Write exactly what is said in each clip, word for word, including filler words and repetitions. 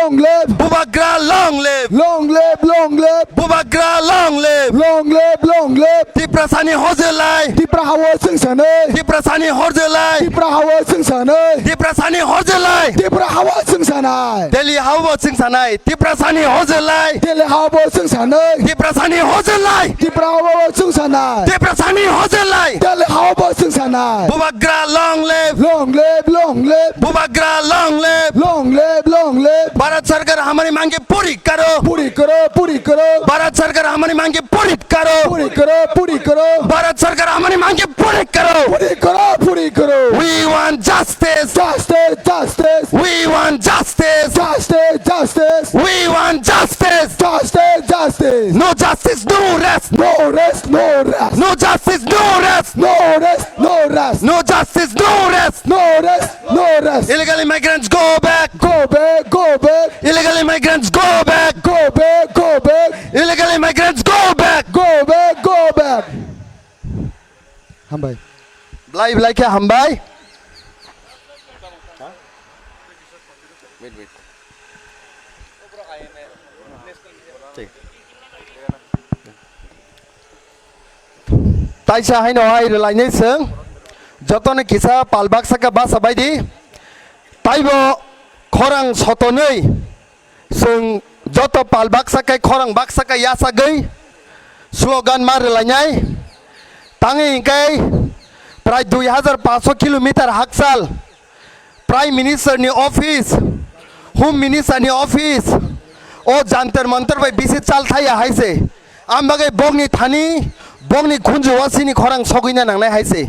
Long live. Bubagra long live. Long live, long live. Bubagra long live. Long live, long live. Tiprasani hojlai. Tipra hao chwng sanai. Tiprasani hojlai. Tipra hao chwng sanai. Tiprasani hojlai. Tipra hao chwng sanai. Delhi hao chwng sanai. Tiprasani hojlai. Delhi hao chwng sanai. Tiprasani hojlai. Tipra hao chwng sanai. Tiprasani hojlai. Delhi hao chwng sanai. Bubagra long live. Long live, long live. Bubagra long live. Long live, long live. Bharat Sarkar hamari mange puri karo. Puri karo, puri karo. Bharat Sarkar hamari mange puri karo. Puri karo, puri karo. Bharat Sarkar hamari mange puri karo. Puri karo, puri karo. We want justice. Justice, justice. We want justice. Justice, justice. We want justice. Justice, justice. No justice, no rest. No rest, no rest. No justice, no rest. No rest, no rest. No justice, no rest. No rest, no rest. Illegal immigrants, go back. Go back, go back. Illegal immigrants, go back. Go back, go back. Illegal immigrants, go back. Go back, go back. Hambai. Blai blai khe hambai. Wait, wait. Taisa haino hai rwlainai chwng, jotono kisa pal baksa khe basa baidi, taibo khorang sotonwi chwng joto pal baksa khe khorang baksa khe yachagwi slogan ma rwlainai. Tangwi hwnkhe prai dui hajar paanch sho kilometer hakchal Prime Minister ni office, Home Minister ni office, o Jantar Mantar bai bisi chal thaya hai se. Ang bagwi bokni thani, bokni khunju o sini khorang sogwina nangnai hai se.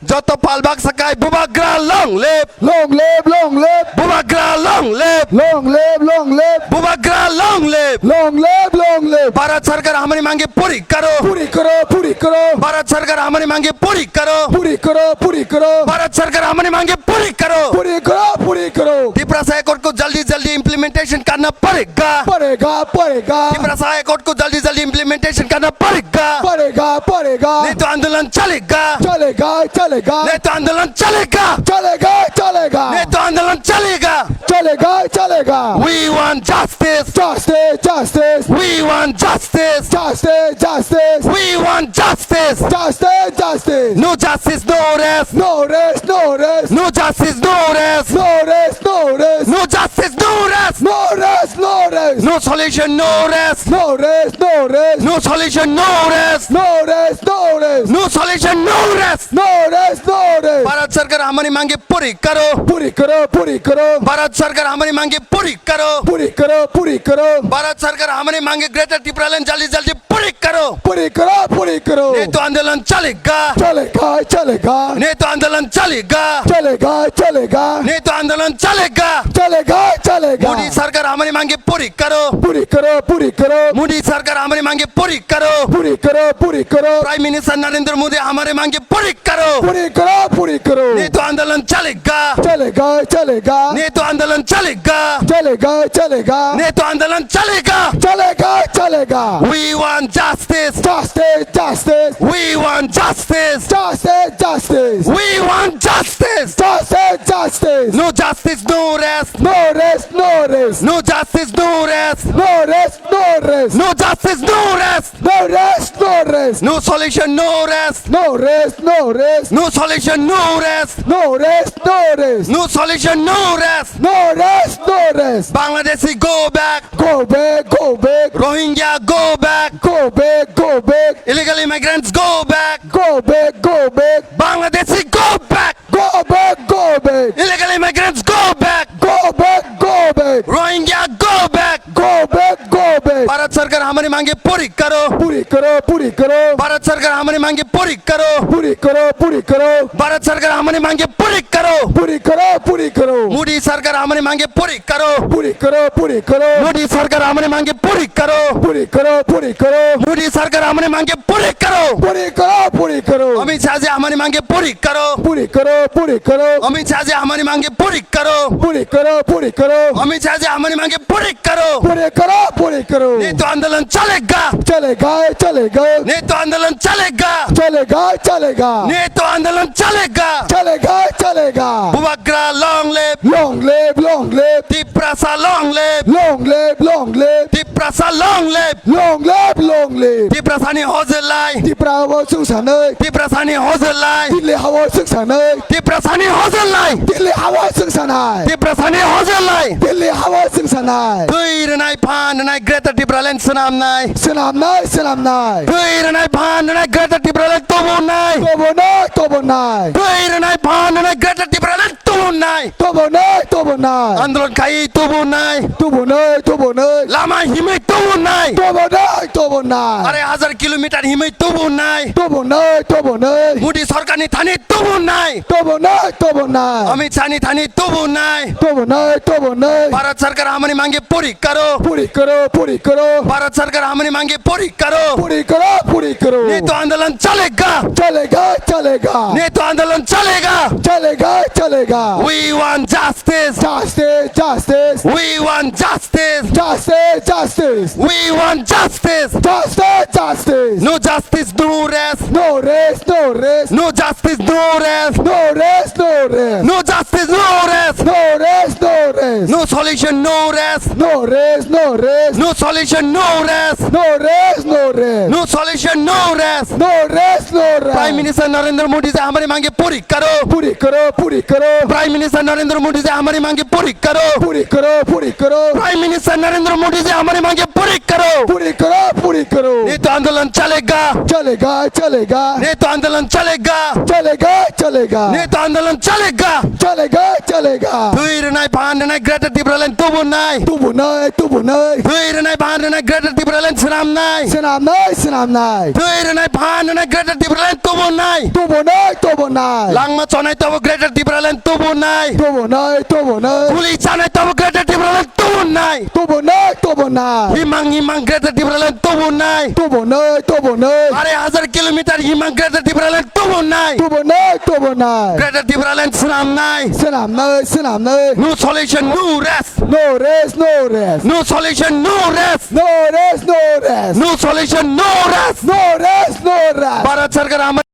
Joto pal baksa kai Bubagra long live! Long live, long live! Bubagra long live! Long live, long live! Bubagra long live! Long live, long live! Bharat Sarkar hamari mange puri karo! Puri karo, puri karo! Bharat Sarkar hamari mange puri karo! Puri karo, puri karo! Bharat Sarkar hamari mange puri karo! Puri karo, puri karo! Tiprasa Accord ko jaldi jaldi implementation karna padega! Padega, padega! Tiprasa Accord ko jaldi jaldi implementation karna padega! Padega, padega! Nahi to andolan chalega! Chalega, chalega! Nahi to andolan chalega! Chalega, chalega! Nahi to andolan chalega! Chalega, chalega! We want justice! Justice, justice! We want justice! Justice, justice! We want justice! Justice, justice! No justice, no rest! No rest, no rest! No justice, no rest! No rest, no rest! No justice, no rest! No rest, no rest! No solution, no rest! No rest, no rest! No solution, no rest! No rest, no rest! No solution, no rest! No rest, no rest! Bharat Sarkar hamari mange puri karo! Puri karo, puri karo! Bharat Sarkar hamari mange puri karo! Puri karo, puri karo! Bharat Sarkar hamari mange Greater Tipraland jaldi jaldi puri karo! Puri karo, puri karo! Nahi to andolan chalega! Chalega, chalega! Nahi to andolan chalega! Chalega, chalega! Nahi to andolan chalega! Chalega, chalega! Modi Sarkar hamari mange puri karo! Puri karo, puri karo! Modi Sarkar hamari mange puri karo! Puri karo, puri karo! Prime Minister Narendra Modi hamari mange puri karo! Puri karo, puri karo! Nahi to andolan chalega! Chalega, chalega! Nahi to andolan chalega! Chalega, chalega! Nahi to andolan chalega! Chalega, chalega! We want justice! Justice, justice! We want justice! Justice, justice! We want justice! Justice, justice! No justice, no rest! No rest, no rest! No justice, no rest! No rest, no rest! No justice, no rest! No rest, no rest! No solution, no rest! No rest, no rest! No solution, no rest! No rest, no rest! No solution, no rest! No rest, no rest! Bangladeshi, go back! Go back, go back! Rohingya, go back! Go back, go back! Illegal immigrants, go back! Go back, go back! Bangladeshi, go back! Go back, go back! Illegal immigrants, go back! Go back, go back! Rohingya, go back! Go back, go back! Bharat Sarkar hamari mange puri karo! Puri karo, puri karo! Bharat Sarkar hamari mange puri karo! Puri karo, puri karo! Bharat Sarkar hamari mange puri karo! Puri karo, puri karo! Modi Sarkar hamari mange puri karo! Puri karo, puri karo! Modi Sarkar hamari mange puri karo! Puri karo, puri karo! Modi Sarkar hamari mange puri karo! Puri karo, puri karo! Amit Shah ji hamari mange puri karo! Puri karo, puri karo! Amit Shah ji hamari mange puri karo! Puri karo, puri karo! Amit Shah ji hamari mange puri karo! Puri karo, puri karo! Nahi नेतृत्व आंदोलन चलेगा। चलेगा, चलेगा। नेतृत्व आंदोलन चलेगा। चलेगा, चलेगा। नेतृत्व आंदोलन चलेगा। चलेगा, चलेगा। Bubagra long live। Long live, long live। Tiprasa long live। Long live, long live। Tiprasa long live। Long live, long live। Tiprasani hojlai। Tipra hao sungsanai। Tiprasani hojlai। Delhi hao sungsanai। Tiprasani hojlai. Delhi hao sungsanai। Tiprasani hojlai. Delhi hao sungsanai. Twi rwnai phan rwnai Greater Tipraland swnamnai. Swnamnai, swnamnai. Twi rwnai phan rwnai Greater Tipraland tubunai. Tubunai, tubunai. Twi rwnai phan rwnai Greater Tipraland tubunai. Tubunai, tubunai. Andolon khai tubunai. Tubunai, tubunai. Lama himwi tubunai. Tubunai, tubunai. Arai hajar kilometer himwi tubunai. Tubunai, tubunai. Modi sarkarni thani tubunai. Tubunai, tubunai. Amit Shahni thani tubunai. Tubunai, tubunai. Bharat sarkar hamani mangge puri karo. Puri karo, puri karo. Bharat sarkar hamani mangge puri karo. Puri karo, puri karo. Netu andolan chalega. Chalega, chalega. Netu andolan chalega. Chalega, chalega. We want justice. Justice, justice. We want justice. Justice, justice. We want justice. Justice, justice. No justice, no rest. No rest, no rest. No justice, no rest. No rest, no rest. No justice, no rest. No rest, no rest. No solution, no rest. No rest, no rest. No solution, no rest. No rest, no rest. No solution, no rest. No rest, no rest. Prime Minister Narendra Modi ji hamari mange puri karo. Puri karo, puri karo. Prime Minister Narendra Modi ji hamari mange puri karo. Puri karo, puri karo. Prime Minister Narendra Modi ji hamari mange puri karo. Puri karo, puri karo. Netu andolan chalega. Chalega, chalega. Netu andolan chalega. Chalega, chalega. Netu andolan chalega. Chalega, chalega. Twi rwnai phan rwnai Greater Tipraland tubunai. Tubunai, tubunai. Twi rwnai phan rwnai Greater Tipraland swnamnai. Swnamnai, swnamnai. Twi rwnai phan rwnai Greater Tipraland tubunai. Tubunai, tubunai. Langma chonai tobo Greater Tipraland tubunai. Tubunai, tubunai. Guli chanai tobo Greater Tipraland tubunai. Tubunai, tubunai. Himang himang Greater Tipraland tubunai. Tubunai, tubunai. Arai hajar kilometer himang Greater Tipraland tubunai. Tubunai, tubunai. Greater Tipraland swnamnai. Swnamnai, swnamnai. No solution, no rest. No rest, no rest. No solution, no rest. No rest, no rest. No solution, no rest. No rest, no rest. Bharat sarkar hamari